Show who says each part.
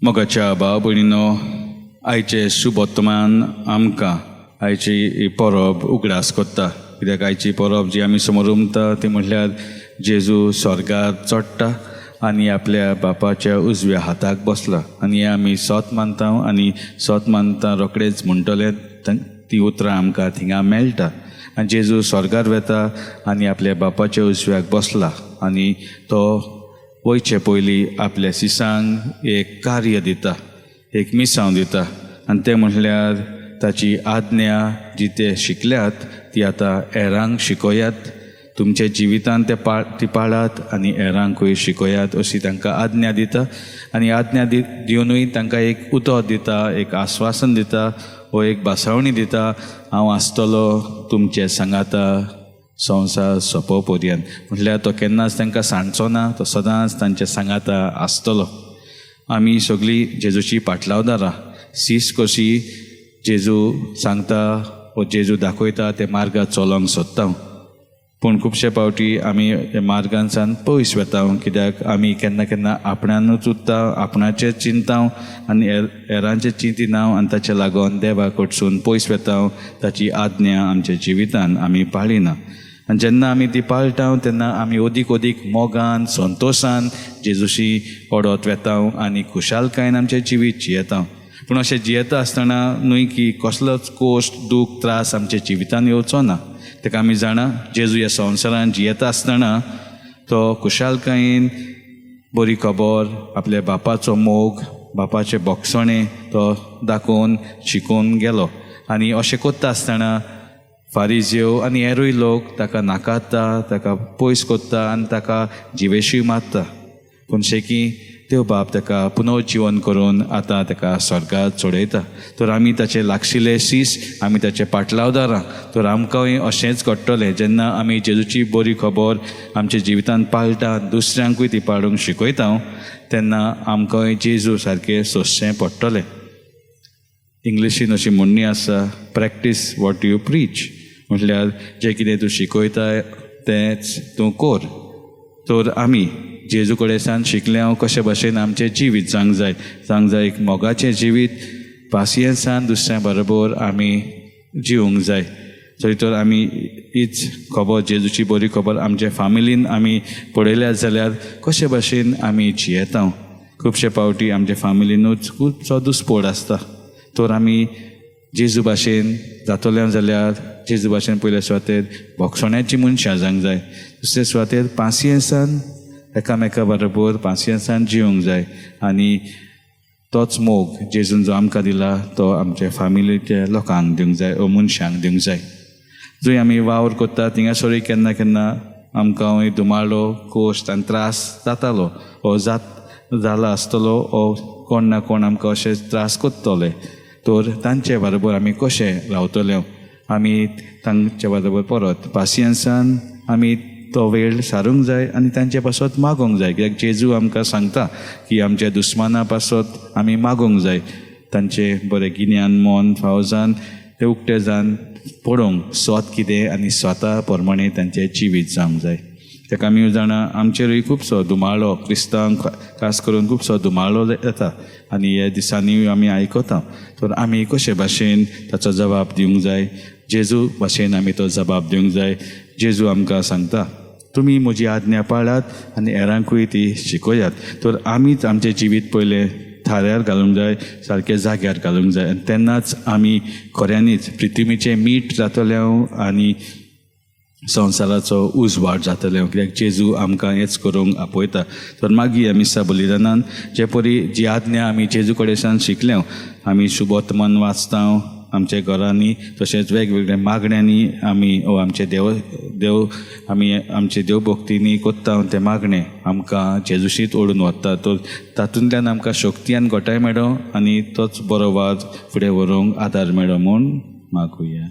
Speaker 1: मोगाच्या भाव भयणीनो, आयचे शुभोत्तमान आमकां आयची ही परब उगडास कोत्ता, कित्याक आयची परब जी आमी समोर उमता ती म्हटल्यार जेजू स्वर्गार चडटा आनी आपल्या बापाच्या उजव्या हाताक बसला. आनी हें आमी सोत मानता आनी सोत मानता रोखडेच म्हणटले ती उतरां आमकां थिंगा मेळटा. आनी जेजू स्वर्गार वेता आनी आपल्या बापाच्या उजव्याक बसला आनी तो वयचे पयलीं आपल्या सिसांक एक कार्य दिता, एक मिसांव दिता. आनी तें म्हटल्यार ताची आज्ञा जी ते शिकल्यात ती आतां हेरांक शिकयात, तुमच्या जिवितान ते ती पाळात आनी हेरांकूय शिकयात अशी तांकां आज्ञा दिता. आनी आज्ञा दिवनूय तांकां एक उतर दिता, एक आस्वासन दिता वो एक भासावणी दिता, हांव आसतलो तुमचे सांगाता संवसार सोंपो पर्यंत. म्हटल्यार तो केन्नाच तांकां सांडचो ना, तो सदांच तांच्या सांगाता आसतलो. आमी सगळीं जेजूची पाटलावदारां, सीस कशी जेजू सांगता वो जेजू दाखयता ते मार्गार चलोंक सोदता, पूण खुबशे फावटी आमी मार्गांसान पयस वेता, कित्याक आमी केन्ना केन्ना आपणानूच उरता, आपणाचें चिंता आनी हेरांचें चिंतिना आनी ताचे लागून देवा कडसून पयस वेता, ताची आज्ञा आमच्या जिवितान आमी पाळिना. आनी जेन्ना आमी ती पाळटा तेन्ना आमी अदीक अदीक मोगान संतोशान जेजूशी ओडत वेता आनी खुशालकायेन आमचें जिवीत जियेता. पूण अशें जियेता आसतना न्हय की कसलोच कोश्ट दूख त्रास आमच्या जिवितान येवचो ना. ताका आमी जाणा जेजू ह्या संवसारान जियेता आसतना तो खुशालकायेन बरी खबर आपल्या बापाचो मोग बापाचें बोगसणें तो दाखोवन शिकोवन गेलो. आनी अशें करता आसतना फारिजेव आनी हेरूय लोक ताका नाकारता, ताका पयस करता आनी ताका जिवेशीय मारता. पूण शेकी देव बाप ताका पुनर्जिवन करून आतां ताका स्वर्गार चडयता. तर आमी ताचे लागशिल्ले शीस, आमी ताचे पाटलावदारां, तर आमकांय अशेंच घडटलें जेन्ना आमी जेजूची बरी खबर आमच्या जिवितांत पाळटा, दुसऱ्यांकूय ती पाळूंक शिकयता, तेन्ना आमकांय जेजू सारकें सोंसचें पडटलें. इंग्लिशीन अशी म्हणणी आसा, प्रॅक्टीस what you preach, म्हटल्यार जें कितें तूं शिकयता तेंच तूं कर. तर आमी जेजू कडेन शिकले हांव कशे भाशेन आमचें जिवीत जावंक जाय, जावंक जाय एक मोगाचें जिवीत, पासियेंसान दुसऱ्या बरोबर आमी जिवंक जाय. जरी तर आमी हीच खबर जेजूची बरी खबर आमच्या फामिलीन आमी पळयल्या जाल्यार कशे भाशेन आमी जियेता. खुबशे फावटी आमच्या फामिलीनूच खुबसो दुस्पोट आसता. तर आमी जेजू भाशेन जातले जाल्यार जेजू भाशेन पयल्या सुवातेर भोगसण्याची मनशां जावंक जाय, दुसरे सुवातेर पासियेंसान एकामेका बरोबर पासियेंसान जिवंक जाय. आनी तोच मोग जेजून जो आमकां दिला तो आमच्या फामिलीच्या लोकांक दिवंक जाय वो मनशांक दिवंक जाय. जंय आमी वावर करता थिंगासरूय केन्ना केन्ना आमकां धुमाळो कोश्ट आनी त्रास जातालो वो जाला आसतलो वो कोण ना कोण आमकां अशे त्रास करतले. तर तांचे बरोबर आमी कशें रावतले, आमी तांचे बरोबर परत पासियेंसान आमी तो वेळ सारूंक जाय आनी तांचे पासत मागोंक जाय. कित्याक जेजू आमकां सांगता की आमच्या दुस्माना पासत आमी मागोंक जाय, तांचें बरें गिन्यान मन फावजान ते उक्ते जावन पळोवंक स्वत कितें आनी स्वता प्रमाणे तांचें जिवीत जावंक जाय. ताका आमी जाणा आमचेरूय खुबसो धुमाळो क्रिस्तांव खास करून खुबसो धुमाळो येता आनी हे दिसांनी आमी आयकता. तर आमी कशे भाशेन ताचो जबाब दिवंक जाय, जेजू भाशेन आमी तो जबाब दिवंक जाय. जेजू आमकां सांगता तुमी म्हजी आज्ञा पाळात आनी हेरांकूय ती शिकयात. तर आमीच आमचें जिवीत पयलें थाऱ्यार घालूंक जाय, सारकें जाग्यार घालूंक जाय आनी तेन्नाच आमी खऱ्यांनीच पृथ्वीचें मीठ जातलें आनी संवसाराचो उजवाड जातलें. कित्याक जेजू आमकां हेच करूंक आपयता. तर मागीर ह्या मिसा बलिदानान जे परी जी आज्ञा आमी जेजू कडेन शिकले, आमी शुभोत्तमान वाचता आमच्या घरांनी, तशेंच वेगवेगळ्या मागण्यांनी आमी ओ आमचे देव देव आमी आमचे देवभक्तींनी कोत्ता ते मागणे आमकां जेजूशीत ओडून वता. तर तातूंतल्यान आमकां शक्ती आनी घटाय मेळो आनी तोच बरो वाद फुडें व्हरूंक आदार मेळो म्हूण मागुया.